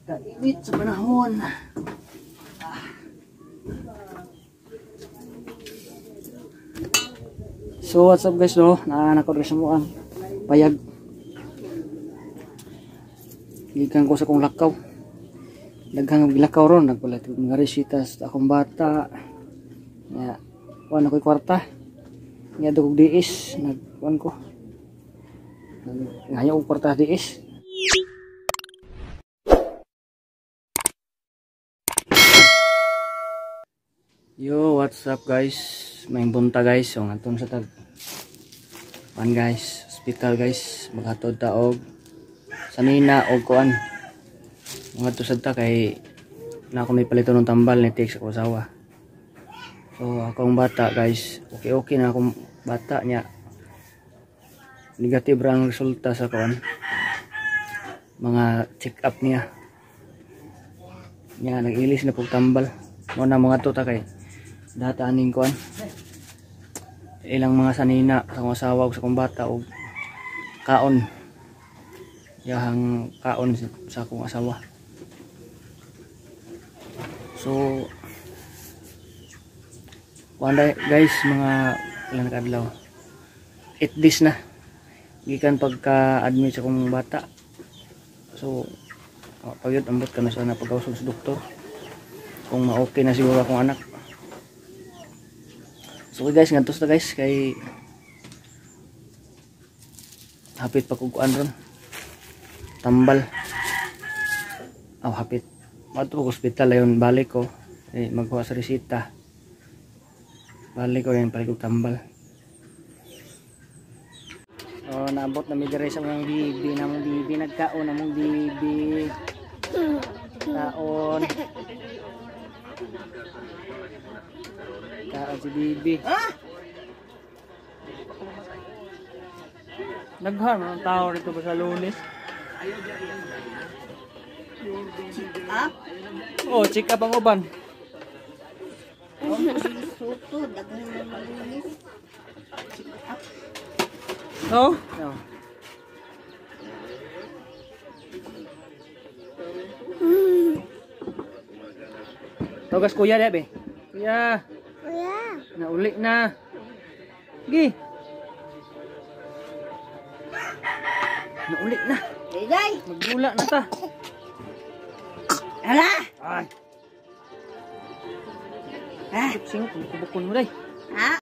Kainit sa panahon. So what's up guys, no? Naanak ko rin sa mukhang payag. Gikan ko sa kong lakaw. Daghang lakaw ron, nagpalit ko mga resita sa akong bata. Nya, kuan ako'y kwarta. Nya dugog diis, nagkuan ko. Ngayon og kwarta diis. Yo, what's up guys? May bunta guys, so ngadto sa tag kuan guys, hospital guys, maghatod ta og sanina og kuan. Ngadto sad ta kay na ako may palito ng tambal ni text ako asawa. So akong bata guys, okay okay na akong bata niya. Negative ra ang resulta sa kuan. Mga check up niya. Niya nag-ilis na pug tambal. Mo na mga to ta kay data aning kuan. Ilang mga sanina sa akong asawa ug sa akong bata og kaon. Yahang kaon sa akong asawa. So kuan guys, mga ilan ka adlaw? 8 days na gikan pagka-admit sa akong bata. So pagyud ambot kanu sa napagausap sa doktor kung ma-okay na siguro akong anak. So guys, ngadto ta guys kay hapit pa kog kuan ron. Tambal. Aw hapit. Madto ko ospital ayon balik ko eh, magkuha sa resita. Balik ko yan palit og tambal. Oh, naabot na mi diri sa mga bibi, namong bibi nagkaon namong bibi. Kaon. Kaon si bibi. Naghan ang tao rito ba sa Lunes? Check up? Oh, check up ang uban. Suto, daghan na Lunes. Check up. Oh? No. Tawagas kuya diya, be. Kuya. Kuya. Nauli na. Gi. Nauli na. Day. Magbula na ta. Ala. Ay. Ah. Singko kubukon mo day. Ha?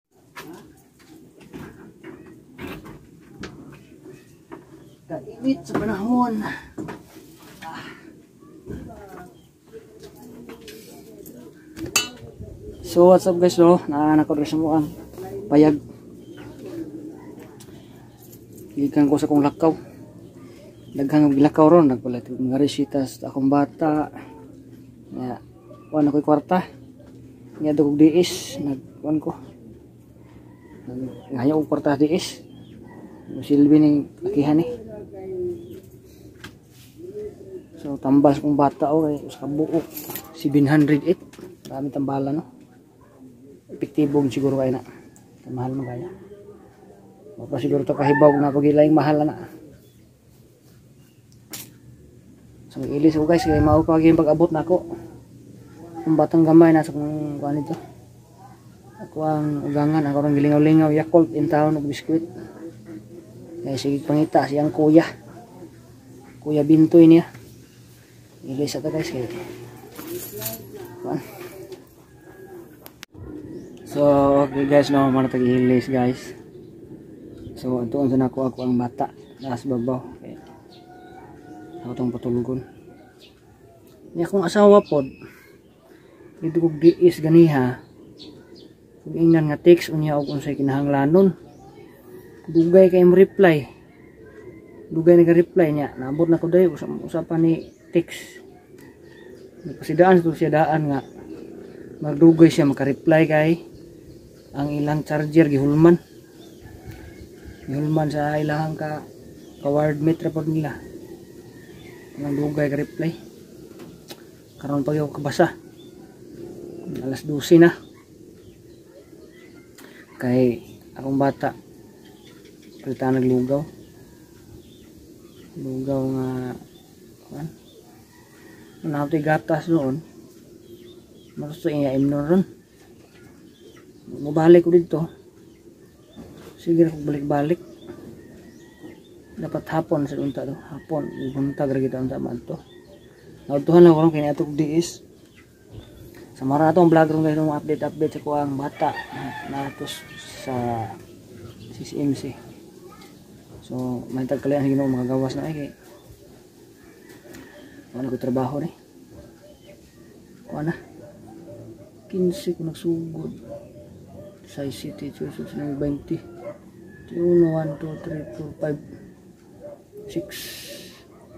Kainit sa panahon. So what's up guys, no? Naanak ko rin sa mukhang payag. Gikan ko sa akong lakaw. Daghang lakaw ron, nagpalit ko mga resita sa akong bata. Nya, kuan ako'y kwarta. Nya dugog diis, nagkuan ko. Ngayon og kwarta diis. Silbi ning lakihan ni. So tambal sa akong bata oh, kay usa ka buok 708. Marami tambalan no. Epektibo siguro kay na. Mahal man kaya. Wa pa siguro to kahibaw na pagilaing mahal na. So mag-ilis ko guys kay mao pa gyud pag-abot nako. Ang batang gamay nasa kung kuan nito. Ako ang ugangan, ako rong gilingaw-lingaw Yakult in town og biskwit. Kay sige pangita siyang kuya. Kuya Bintoy niya. Ilis ata guys kay. Kuan. So okay guys, no man tag ilis guys. So adtuon sa nako ako ang bata nasa babaw. Okay. Ako tong patulugon. Niya akong asawa pod. Dito kog diis ganiha. Kung ingnan nga text unya og unsay kinahanglanon. Dugay kay mo reply. Dugay na ka-reply niya. Naabot na ko dayo usapan ni text. Nagpasidaan sa siya daan nga magdugay siya maka-reply kay ang ilang charger gihulman. Gihulman sa ilang ka ward mate ra pod nila. Ang dugay ka reply. Karon pa gyud kabasa. Alas 12 na. Kay akong bata palitan naglugaw. Lugaw nga kuan. Naa to'y gatas noon. Mato iya imnon ron. Mubalik ko dito. Sige ko balik-balik. Dapat hapon sa unta to. Hapon buntag ra kita unta maadto. Naudtuhan lang ko ron kay niadto kog diis. Sa mara atong vlog ron, guys, mga update update sa kuang bata na sa CCMC. So, may tagkalayan sa Ginoo, makagawas na ay kay wala ko trabaho ni. Kuha na. 15 ko nagsugod. Size City, 18, 20. 1, 2, 3, 4, 5, 6,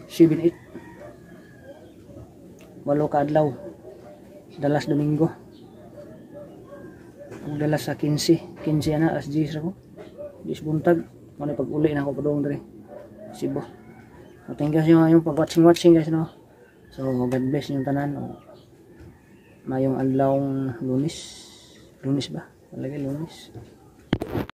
7, 8. 8 ka adlaw. Dalas Domingo. Ang dalas sa 15. 15 na, as 10 ako. 10 buntag. Muna pag uli na ako padung diri Cebu. So thank you sa inyo pag watching watching, guys, no. So God bless inyong tanan. O, mayong adlawng Lunes. Lunes ba? Palagi Lunes.